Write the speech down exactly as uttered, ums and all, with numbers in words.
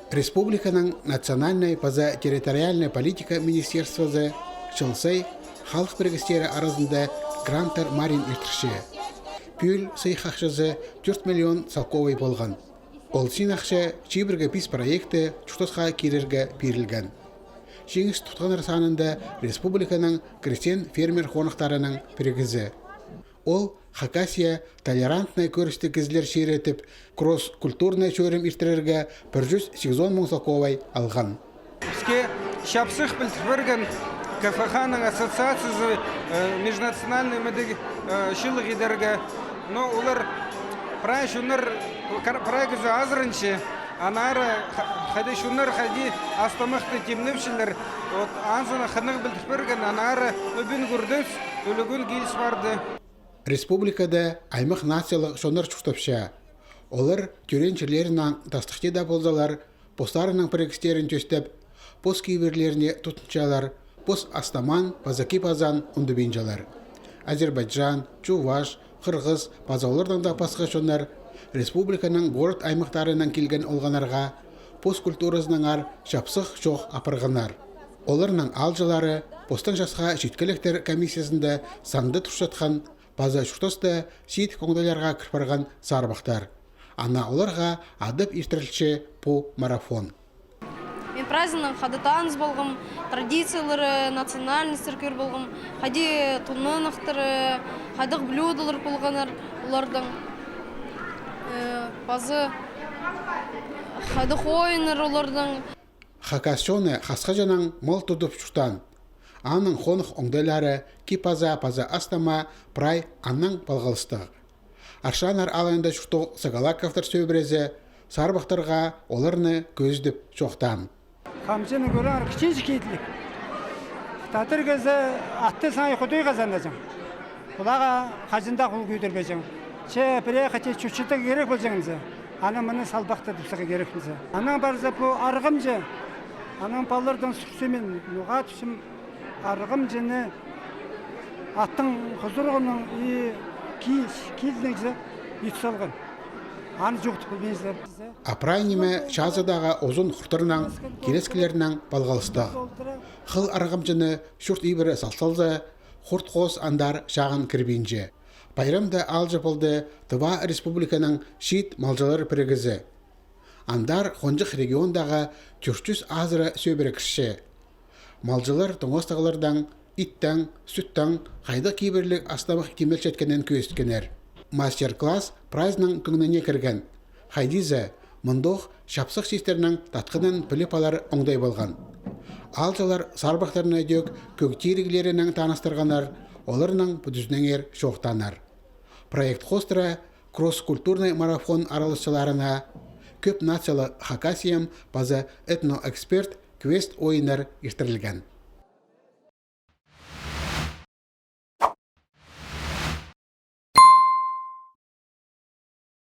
Республиканың национальнай паза территориальнай политика министерствозы чыл сай халых пірігістері аразында гранттар мариин иртірче. Пӱӱл сыйых ахчазы тӧрт миллион салковай полған. Ол син ахча чибіргі пис проекті чуртасха кирерге пирілген. Чиңіс тутханнар санында республиканың крестьян-фермер хоныхтарының пірігізі. Ол Хакасия толерантнай кӧрістіг кізілер чирі тіп кросс-культурнай чӧрім иртірерге пір чӱс сигізон муң салковай алған. Піске чапсых пілдіріп пирген КФХ-ның ассоциациязы, э, межнациональный мідіг, э, чыылығ идерге. Но олар прай чоннар, кар-, прай кізі азыранча, аннаңар ха-, хайди чоннар, хайди ас-тамахты тимнепчелер. Вот, анзын хынығ пілдіріп пирген, аннаңар ӱбӱн кӧрдіс, ӱлӱкӱн киліс парды. Республикада аймах нациялығ чоннар чуртапча. Олар тӧреен чирлерінең тастыхти даа ползалар, постарының пірігістерін тӧстеп, пос кибірлеріне тудынчалар, пос ас-тамаан паза кип-азаан ундубинчалар. Азербайджан, чуваш, хырғыс паза олардаң даа пасха чоннар республиканың город аймахтарынаң килген олғаннарға пос культуразынаңар чапсых чоох апарғаннар. Оларның аалҷылары постың часха читкелектер комиссиязында санда турчатхан паза чуртаста чиит оңдайларға кір парған сарбахтар. Ана оларға адап иртірілче пу марафон. Мин праздникнең хайдағ таныс полғам, традициялары, национальностьтар кӧр полғам, хайдағ туннанахтары, хайдағ блюдолар полғаннар оларның. Э, паза хайдағ ойыннар оларның. Хакас чоны хасхаҷанаң мал тудып чуртаан. Аның хоных оңдайлары, кип-азаа паза ас-тамаа прай аннаң палғалыстығ. Аршаннар алайында чуртығ Сагалаковтар сӧбірезі сарбахтарға оларны кӧзідіп чоохтаан. Хамҷыны кӧріңер, кічіҷек итліг. Татар кізі атты саңай худой хазанаҷаң. Пулаға хаҷан даа хол кӧдірбеҷең. Че пірее хати чучатығ кирек полҷаң зе. Анаң мыны салбахтадып сыға кирек зе. Анаң парза пу арғамҷы. Анаң палалардаң сурчам мин, ноға тіпчем, арғамҷыны аттың хузуруғынаң и ки-, килдінең зе ит салған. Аны чоохтап пілбинчелер. А прай ниме чазыдағы узун хурттарнаң, килескілернең палғалыстығ. Хыл арғамҷыны чурт ибіре сал салза, хурт хоос андар чағын кірбинче. Пайрамда аалҷы полды Тыва Республиканың чиит малҷылар пірігізі. Андар хонҷых региондағы тӧрт чӱс азыра сӧбіре кірче. Малҷылар тоңастығлардаң, иттең, сӱттең хайдағ кибірліг ас-тамах тимнепчеткенін кӧзіткеннер. Мастер-класс прайзының кӧңніне кірген. Хайди зе, мындох чапсых чииттернің татхынын піліп алар оңдай полған. Аалҷылар сарбахтарны дӧк кӧг тиріглерінең таныстырғаннар, оларнаң пӱдізінеңер чоохтааннар. Проект хоостыра кросс-культурный марафон араласчыларына кӧп нациялығ Хакасиям паза этноэксперт квест-ойыннар иртірілген.